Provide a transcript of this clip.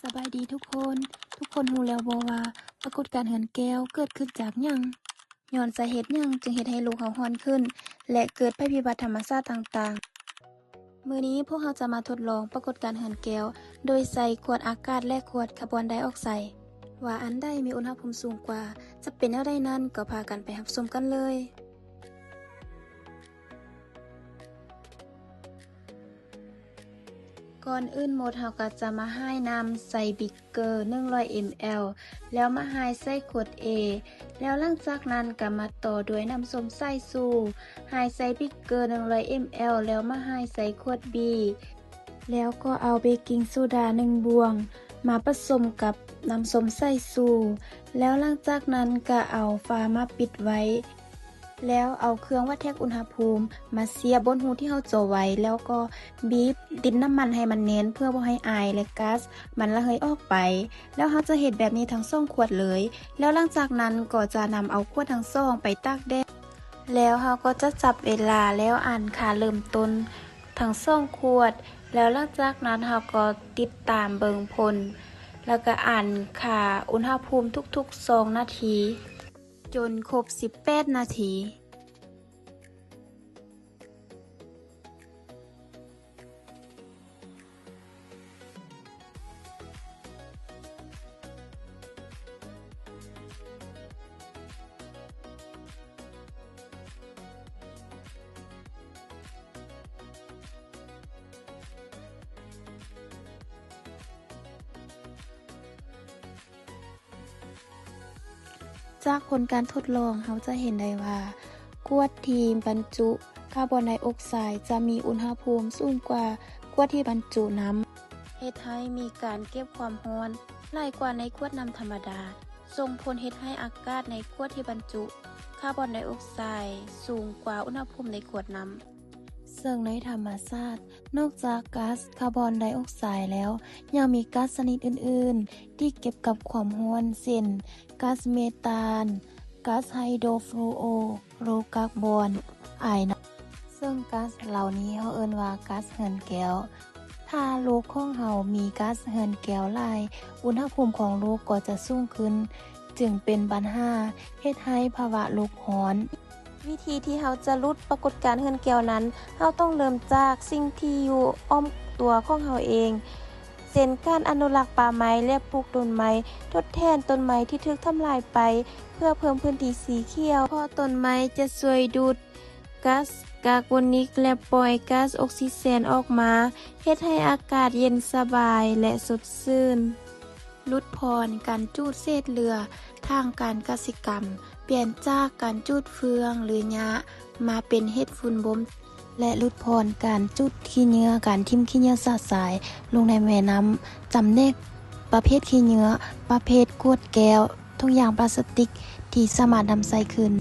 ສະບາຍດີທຸກຄົນ. ທຸກຄົນຮູ້ແລ້ວບໍ່ວ່າປາກົດການເຮືອນແກ້ວເກີດຂຶ້ນຈາກຫຍັງ? ຍ້ອນສາເຫດຫຍັງຈຶ່ງເຮັດໃຫ້ໂລກເຮົາຮ້ອນຂຶ້ນ ແລະ ເກີດໄພພິບັດທຳມະຊາດຕ່າງໆ? ມື້ນີ້ພວກເຮົາຈະມາທົດລອງປາກົດການເຮືອນແກ້ວ ໂດຍໃສ່ຂວດອາກາດ ແລະ ຂວດຄາບອນໄດອອກໄຊ. ວ່າອັນໃດມີອຸນຫະພູມສູງກວ່າ ຈະເປັນແນວໃດນັ້ນ ກໍພາກັນໄປຮັບຊົມກັນເລີຍ. ກ່ອນອື່ນໝົດ ເຮົາກໍຈະມາຮ່າຍນ້ຳໃສ່ບິກເກີໜຶ່ງຮ້ອຍເອັມແອລ ແລ້ວມາຮ່າຍໃສ່ຂວດເອ ແລ້ວຫຼັງຈາກນັ້ນກໍມາຕໍ່ດ້ວຍນ້ຳສົ້ມສາຍຊູ ຮ່າຍໃສ່ບິກເກີໜຶ່ງຮ້ອຍເອັມແອລ ແລ້ວມາຮ່າຍໃສ່ຂວດບີ ແລ້ວກໍເອົາເບກິງໂຊດາໜຶ່ງບ່ວງ ມາປະສົມກັບນ້ຳສົ້ມສາຍຊູ ແລ້ວຫຼັງຈາກນັ້ນກໍເອົາຝາມາປິດໄວ້ ແລ້ວເອົາເຄື່ອງວັດແທກອຸນຫະພູມມາສຽບບົນຮູທີ່ເຮົາເຈາະໄວ້ ແລ້ວກໍບີບດິນນ້ຳມັນໃຫ້ມັນແໜ້ນ ເພື່ອບໍ່ໃຫ້ອາຍ ແລະ ກາສມັນລະເຫີຍອອກໄປ. ແລ້ວເຮົາຈະເຮັດແບບນີ້ທັງສອງຂວດເລີຍ. ແລ້ວຫຼັງຈາກນັ້ນກໍຈະນຳເອົາຂວດທັງສອງໄປຕາກແດດ. ແລ້ວເຮົາກໍຈະຈັບເວລາ ແລ້ວອ່ານຄ່າເລີ່ມຕົ້ນທັງສອງຂວດ. ແລ້ວຫຼັງຈາກນັ້ນເຮົາກໍຕິດຕາມເບິ່ງຜົນ ແລ້ວກໍອ່ານຄ່າອຸນຫະພູມທຸກໆສອງນາທີ ຈົນຄົບສິບແປດນາທີ. ຈາກຜົນການທົດລອງ ເຮົາຈະເຫັນໄດ້ວ່າ ຂວດທີ່ບັນຈຸຄາບອນໄດອອກໄຊຈະມີອຸນຫະພູມສູງກວ່າຂວດທີ່ບັນຈຸນ້ຳ ເຮັດໃຫ້ມີການເກັບຄວາມຮ້ອນຫຼາຍກວ່າໃນຂວດນ້ຳທຳມະດາ, ສົ່ງຜົນເຮັດໃຫ້ອາກາດໃນຂວດທີ່ບັນຈຸຄາບອນໄດອອກໄຊສູງກວ່າອຸນຫະພູມໃນຂວດນ້ຳ. ເຊິ່ງໃນທຳມະຊາດ ນອກຈາກກາສຄາບອນໄດອອກໄຊແລ້ວ ຍັງມີກາສຊະນິດອື່ນໆ ທີ່ເກັບກັກຄວາມຮ້ອນ ເຊັ່ນ ກາສເມທານ, ກາສໄຮໂດຟລູໂອໂຣກາບອນ, ອາຍນ້ຳ. ເຊິ່ງກາສເຫຼົ່ານີ້ເຮົາເອີ້ນວ່າກາສເຮືອນແກ້ວ. ຖ້າໂລກຂອງເຮົາມີກາສເຮືອນແກ້ວຫຼາຍ, ອຸນຫະພູມຂອງໂລກກໍຈະສູງຂຶ້ນ, ຈຶ່ງເປັນບັນຫາເຮັດໃຫ້ພາວະໂລກຮ້ອນ. ວິທີທີ່ເຮົາຈະຫຼຸດປາກົດການເຮືອນແກ້ວນັ້ນ, ເຮົາຕ້ອງເລີ່ມຈາກສິ່ງທີ່ຢູ່ອ້ອມຕົວຂອງເຮົາເອງ, ເຊັ່ນ ການອະນຸລັກປ່າໄມ້ ແລະ ປູກຕົ້ນໄມ້ທົດແທນຕົ້ນໄມ້ທີ່ຖືກທຳລາຍໄປ ເພື່ອເພີ່ມພື້ນທີ່ສີຂຽວ, ເພາະຕົ້ນໄມ້ຈະຊ່ວຍດູດກາສກາໂກນິກ ແລະ ປ່ອຍກາສອົກຊີເຈນອອກມາ, ເຮັດໃຫ້ອາກາດເຢັນສະບາຍ ແລະ ສົດຊື່ນ. ຫຼຸດຜ່ອນການຈູດເສດເຫຼືອທາງການກະສິກຳ, ປ່ຽນຈາກການຈູດເຟືອງ ຫຼື ຫຍ້າ ມາເປັນເຫັດຝຸ່ນບົ່ມ ແລະ ຫຼຸດຜ່ອນການຈູດຂີ້ເຫຍື້ອ, ການຖິ້ມຂີ້ເຫຍື້ອຊະຊາຍລົງໃນແມ່ນ້ຳ, ຈຳແນກປະເພດຂີ້ເຫຍື້ອ, ປະເພດຂວດແກ້ວ, ຖົງຢາງປລາສຕິກທີ່ສາມາດນຳໃຊ້ຄືນ.